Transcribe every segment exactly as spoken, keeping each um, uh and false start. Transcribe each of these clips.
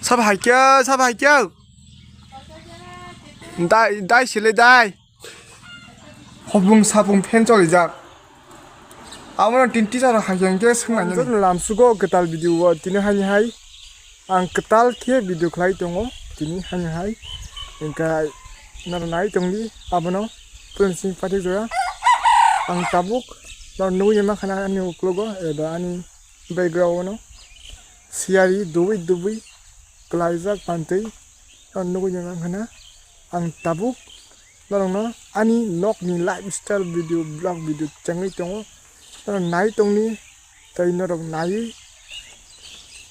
Sab hai kya, sab hai kya. Dai, dai sile dai. Hopung sapung fan cholijak. Amo tin teacher hai yang ke swngnai. Lamsugo kwtal video o tini hani hai. Ang kwtal khe video khlai tongo tini hani hai. Engka naro nai tongdi abono. Pun sing pathik jora. Ang tabuk naro nugui ma khana ani uklogo eba ani background o. Siyari dubui dubui kwlaijak mantwi nugui mankha na ang tabuk norokno ani nokni lifestyle video, vlog video chengwi tongo. Norok nai tongni tei norok naiwi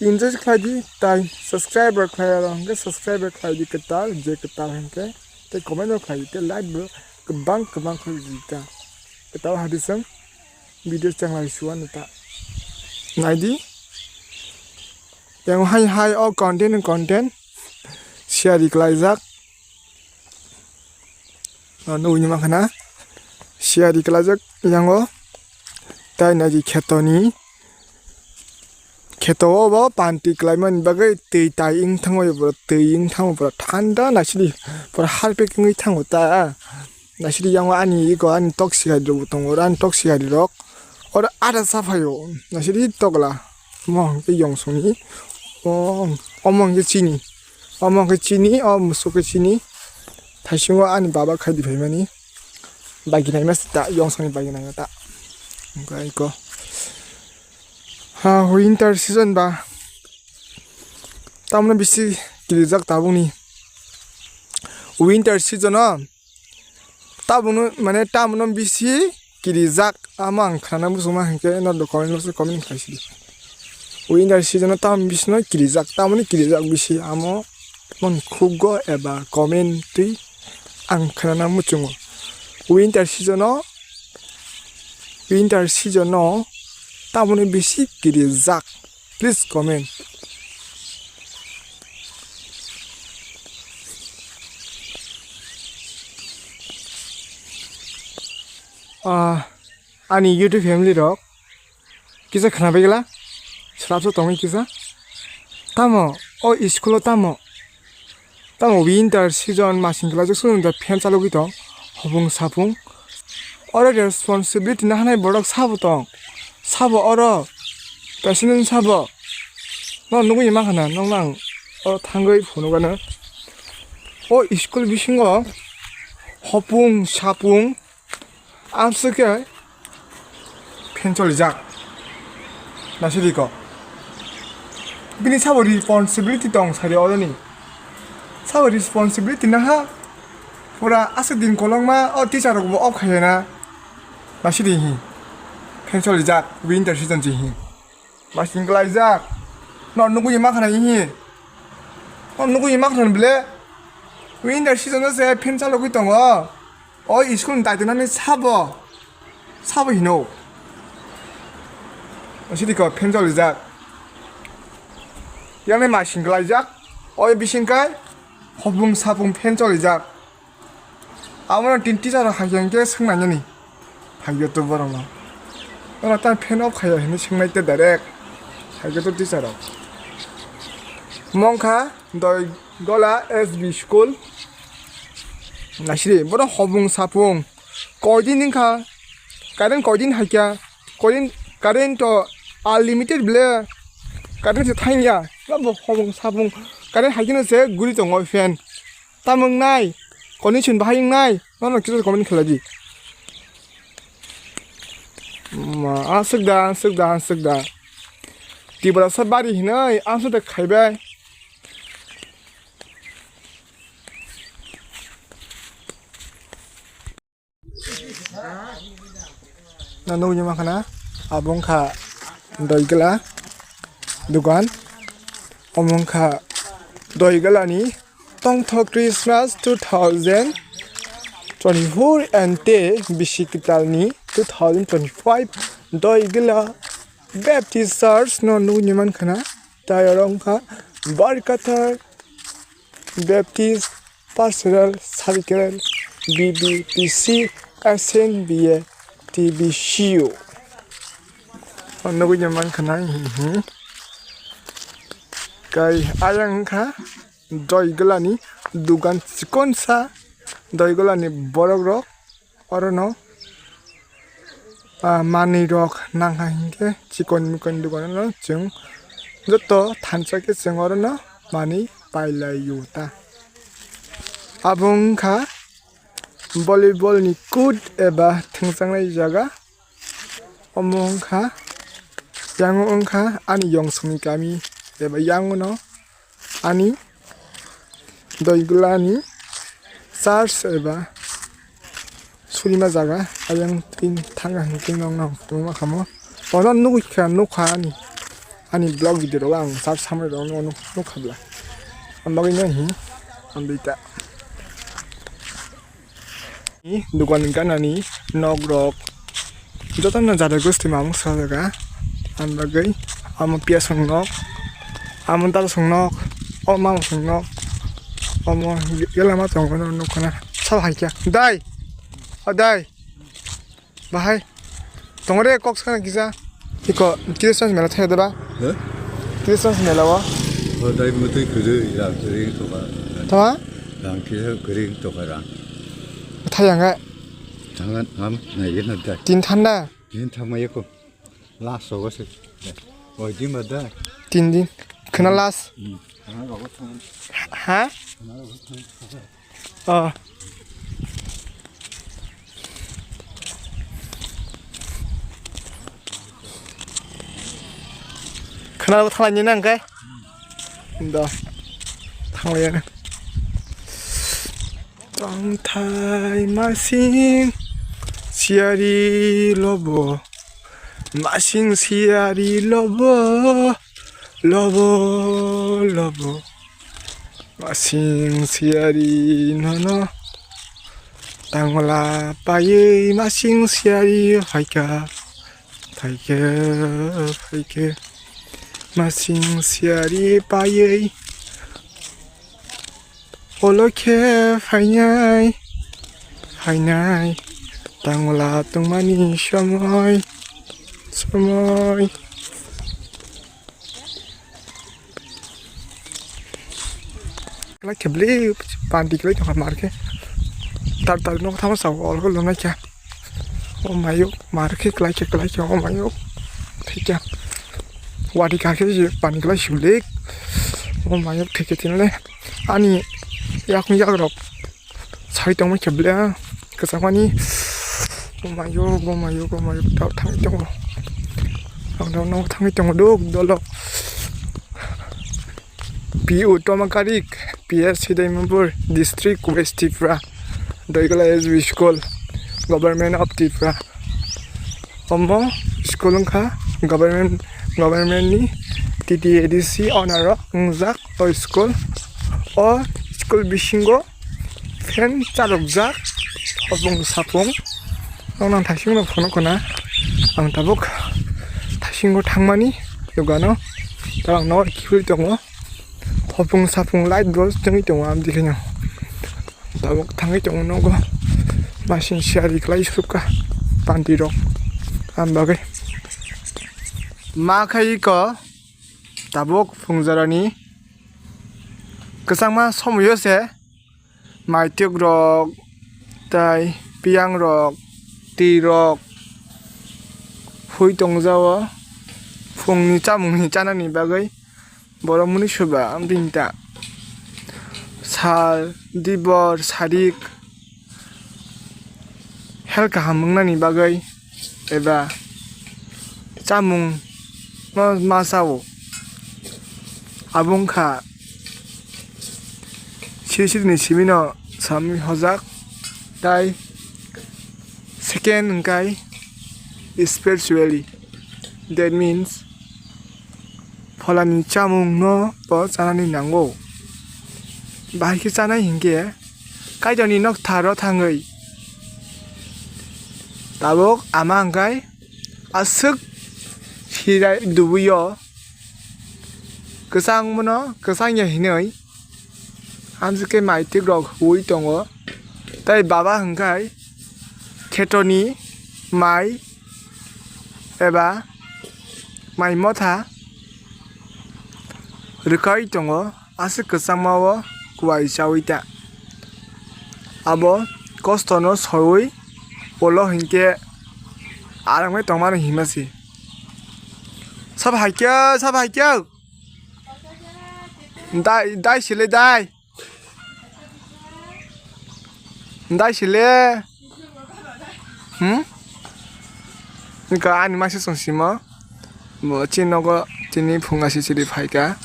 enjoy khlai di, tai subscribe rok khlai rok hwnkhe subscribe rok khlai di kwtal, je kwtal hwnkhe tei comment rok khlai di, tei like bo kwbang kwbang khlai di ta. Kwtal hadi chwng video changlai suwa nita. Naidi. Yang hai hai o content content. Siyari klaijak. O nugui ni makhana. Siyari klaijak yang o. Tai naidi khetoni. Kheto o bo panti klaimani bagwi twi tai wng thango, pura twi wng thango, pura thanda naisidi, pura harpik wngwi thango ta. Naisidi yang o ani iko ani tok siyari rok bo tongo, oro ani tok siyari rok oro ada sa phaio, naisidi tokla. Omo hwnkhe yongsongni, o, omo hwnkhe chini, omo hwnkhe chini, o musuk khe chini. Thaisingo ani baba khaidi phaimani, bagi naima ta, yongsongni bagi naima ta. Hwnkhe iko. Ha, winter season ba. Tamno bisi kirijak tabukni. Winter season o tabukno mane tamno bisi kirijak. Amo ang khana muchungma hinkhe no comment box o comment khlai sidi. Winter season o tam bisino kirijak, tamoni kirijak bisi amo mon khukgo eba comment twi ang khnana muchungo. Winter season o Winter season o tamoni bisi kirijak? Please comment. Ah, ani YouTube family rok kisa khna bai gela, srapsa tongwi kisa. Tamo o school o tamo Tamo winter season masing kwlaijak swnamjak fan chalogwi tong, hopung sapung. Oro responsibility nahanai borok sabo tong, sabo oro president sabo. No nugui mankha na, nokno ang oro thangwi phunukgano. O school bisingo hopung sapung. Amswk khe fan cholijak. Naisidi ko. Bini sabo responsibility tong sari oroni. Sabo responsibility naha. Pura aswk din kolokma o teacher rok bo off khaiya na. Naisidi hi. Fan cholijak winter season si hi. Masing kwlaijak. No nugui mankha na hi. No nugui mankha na bile. Winter season o se fan chalogwi tongo. O school ni daitonani sabo, sabo hino. Sidi ko fan cholijak. Yang nai masing kwlaijak. O bising kai hopung sapung fan cholijak. Amo tin teacher rok hai yang ke swngnai nani. Phaiyo to borok no. Ora ta fan off khaiya hini swngnai te direct. Phaiyo to teacher rok. Mongkha doi gola S B school. Naisidi, bono hopung sapung. Koidin wngkha, current koidin haikya, koidin, current to unlimited ble, current se thangya, bo hopung sapung, current haikhe no se guri tongo fan. Tamo wngnai, condition bahai wngnai, nono kisa comment khlai di. Ma, aswk da, aswk da, aswk da. Tiprasa bari hinwi aswk da khaibai. Na nugui mankha na, abo wngkha Doigla dugan, omo wngkha Doigla ni tongthok Christmas two thousand twenty-four and te bisi kwtal ni two thousand twenty-five Doigla Baptist Church no nugui mankha na, tai oro wngkha Barkathar Baptist Pastoral Circle, B B P C, S N B A, T B C U. O nugui mankha na, hmm, hmm. Tei ayang wngkha Doigolani dugan chikonsa, Doigolani borok rok orono, ah, manwi rok nangkha hinkhe chikon mikon dugan no chwng joto thansa khe chwng orono manwi pailai o ta. Abo wngkha volleyball ni court eba thwngchaknai jaga. Omo wngkha, yang wngkha ani yongsongni kami eba yang no ani Doigolani church eba surima jaga. Ayang tin thanga hinkhe nokno tongma khamo. Ono nukha, nukha ani, ani vlog video rogo ang church samani rok no nukha bla. Ang bagwi no hi, ang bita. Dukan ganani nok rok jotono jada gosti mamung sajaka. Ang bagwi amo piyasong nok, amo dalsong nok, o mamosong nok, omo yelama tongo nukha na. Sabo hai khe dai, o dai. Bahai. Tongre kok sakna kisa. Iko Christmas mela thaya deba? He? Christmas mela o. O dai mutui kwrwi rang kwrwi tongkha. Tama? Rang kisa kwrwi tongkha rang. Thaya nga. Thangna ngam nai gena dai. Tin thanda. Tin thangma yako. Last o se. Oi din ba dai. Tin din. Khna last. Hmm. Thangna rogo thang. Ha? Thangna rogo thang. Oh. Khna bo thalai ni nang kai. Da. Thalai ya. Tongthai masing siari lobo. Masing siari lobo. Lobo, lobo. Masing siari nono tangla paiwi masing siari phaikha, phaikha, phaikha. Masing siari paiwi olo khe phainai, phainai tangla tongmani somoi, somoi. Kwlai khe bwlwi panti kwlai tongkha mar khe. Tar tar nok thangma sao ol khe lwngnai khe. O mayuk mar khe kwlai khe kwlai khe o mayuk. Thikya. Wadi kha khe je pani kwlai siblik. O mayuk thikya tinle. Ani yakung yakrok. Sai tongma khe ble kwchangmani. Gomayo, gomayo, gomayo, tao thangwi tongo. Ang tao no thangwi tongo duk dolo. P U Tomakarik, P S Sidaimanpur District, West Tripura. Doigala S B School, Government of Tripura. Omo school wngkha government, government ni T T A D C honor o wngjak o school. O school bisingo fan chalokjak, hopung sapung. Nokno ang thaisingo no phunukgo na, ang tabuk thaisingo thangmani dogano, tabuk ang nogo kiphilwi tongo. Hopung sapung light bo chwngwi tongo, amtwi kheno tabuk thangwi tongo nogo. Masing siyari kwlai sukha panti rok, am bagwi ma khai ko tabuk phungjorani kwchangma somoyo se. Maitwk rok, tai piyang rok, twi rok hui tongjao phungni chamungni chanani bagwi. Borok muni soba bini ta sal dibor sarik hel kaham wngnani bagwi eba chamung no ma chao. Abo wngkha siri siri ni simi no samwi hojak, tai second hwnkhe spiritually, that means pholani chamung no bo chanani nango. Bahai khe chanai hinkhe Kaitorni nok tharo thangwi tabuk ama hwnkhe aswk hirai dubui o kwchang bono kwchang ya hinwi amswk khe maitwk rok huwi tongo. Tai baba hwnkhe khetroni mai eba mai motha rwkhai tongo, aswk kwchangma o kuai chaui ta. Abo kosto no soui ulo hinkhe arang bai tongmani hima se. Sabo hai khe, sabo hai khe. Dai, dai sile dai. Dai sile. Hmm? Wngkha ani masa song simo. Bo chini nogo tini phunga sisiri phaikha.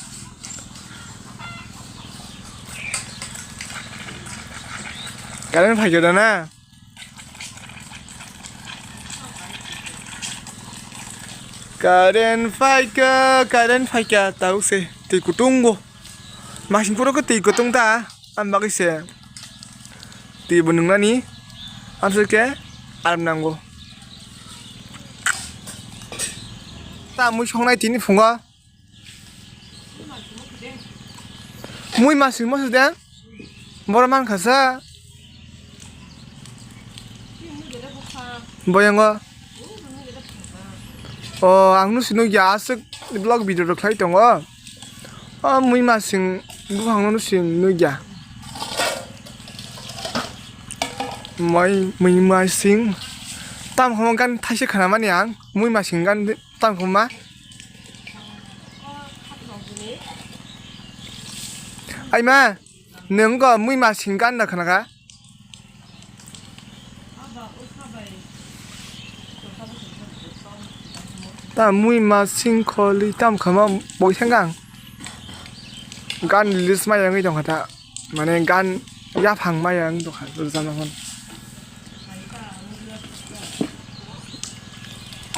Current phaikha da na? Current phaikha, current phaikha, tau se twi kutung bo. Masing puro khe twi kutung ta, ang bagwi se twi bo nungnani, amswk khe aram nango. Ta mui songnai tini phungo. Mui masing masuk deng. Boro mankha sa. Boyango. O, ang nusi nugya aswk vlog video rok khlai tongo. O, mui masing buphang no nusi nugya. Mui, mui masing. Tam khomo gan thaise khana mani ang. Mui masing gan tam khoma. Aima, nwng go mui masing gan da khana kha? Ta mui masing kholi tam khama boi thang gang. Gan release ma yang tong kha ta. Mane gan yaphang ma yang tong kha, rwchapna phone.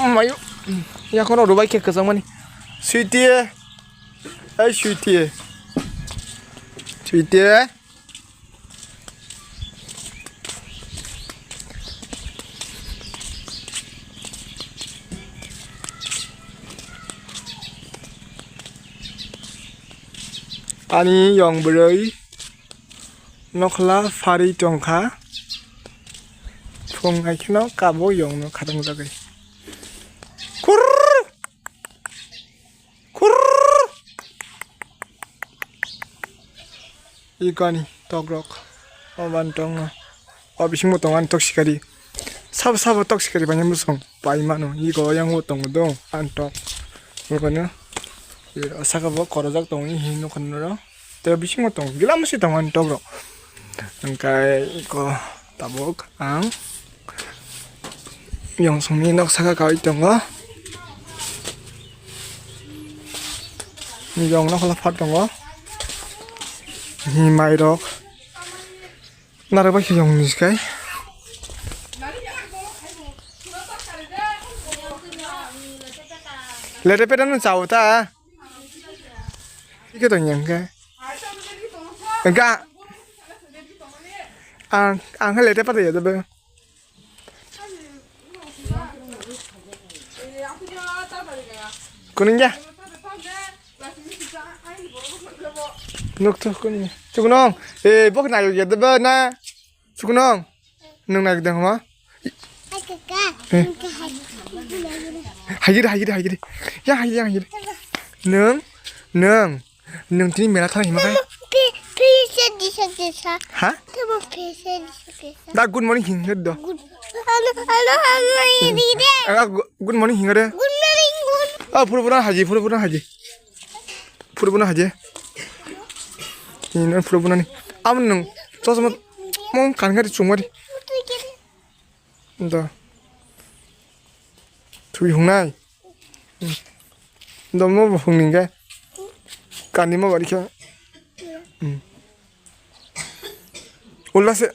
Mayu, ya kono rubai khe kwchang mani. Sweetie, hey Sweetie. Sweetie. Ani yong bwrwi nokhla pharwi tongkha. Phung hai kheno kabo yongno khatang jagwi. Khurr! Khurr! Ikani tokrok. O ban tongno. O bisingo tongo ani tok sikari. Sabo sabo tok sikari banya bwsong pai mano. Iko yang o tongo dong ani tok. Bokano. Saka bo korojak tongo hinwi nukha noro. Tei bisingo tongo. Gila masi tongo ani tokrok. Hingkai iko tabuk ang. Yong songni nok saka kaui tongo. Yong nok la phat tongo. Hi mairok. Narok bai khe yong ni skai. Lete peta no chao ta. Ike to nyang ke. Enka. Ang, ang lete peta ya de. Kuning ya. Nuk tuh kuning. Cukunong. Eh, bok na yuk ya deba na. Cukunong. Nung na gidang ma. Eh. Hagiri, hagiri, hagiri. Ya, hagiri, hagiri. Nung, nung. Nung tini mela thang hima kai. Pi-, pisa disa disa. Ha? Tamo pisa disa disa. Da good morning hing do. Good. Hello, hello, hello, ini deh. Ah, gu-, good morning hing de. Good morning, good. Ah, pura pura haji, pura pura haji. Pura pura haji. Ini pura pura ni. Am nung. Tos mat. Mong kan kan cuma di. Da. Thui hungnai. Hmm. Da mo hungning ke. Kani mo bari ke. Hmm. Ulla se.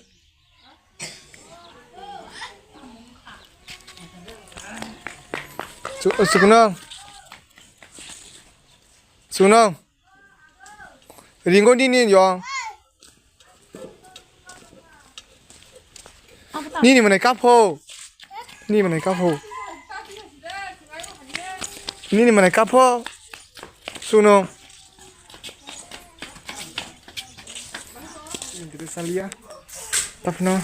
Su-, Sukunong. Sukunong. Ringo nini yong. Nini mwnai kapho. Nini mwnai kapho. Nini mwnai kapho. Suno. Salia. Tapno.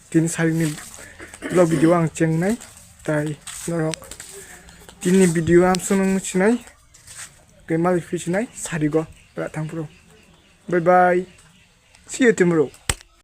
Tini salini vlog video ang chengnai. Tai norok. Tini video ang sunung muchinai. Khe malik phi sinai sarigo. Bra thang phuru. Bye bye. See you tomorrow.